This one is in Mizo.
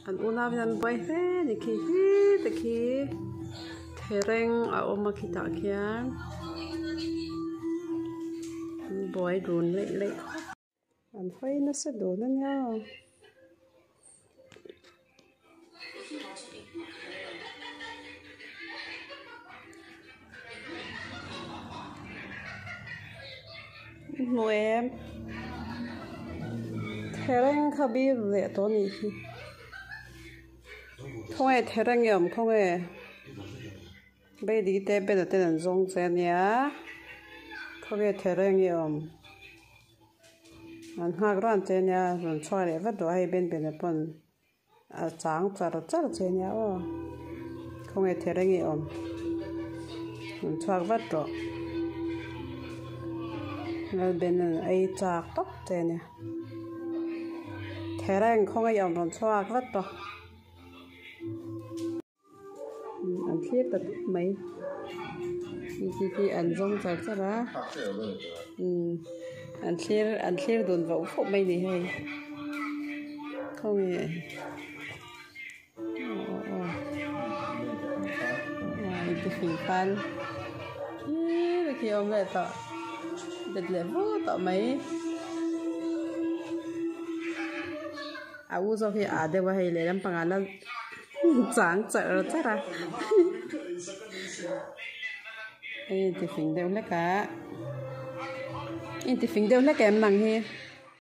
An unau hian an buai hle a ni khi heta khi thereng a awm a khitah khian an buai dun leih leih khawp an hawi nasa dun a nia. Hmu em thereng kha bir leh tawh a nih hi khawnge thereng i awm khawnge baby te bena ten an zawng che a nia khawnge thereng i awm an nghak ran che a nia rawn chhuak leh vat rawh a hei ben bena pawn. A chang char char che nia aw khawnge thereng i awm rawn chhuak vat rawh Lalben an ei chak tawp che nia thereng khawnge i awm rawn chhuak vat rawh. An thlir ta tawp mai khi khi khi an zawng char char a umm an thlir an thlir dun vauh vauh mai ni hei khawnge aw aw aw aw intifing khan khi khi a awm leh tawh bet leh vut tawh mai. A u zawk hi a ah deuh a hei lehlam pangah la chang char char a hei inti fing deuh hlek a inti fing deuh hlek em nang hi.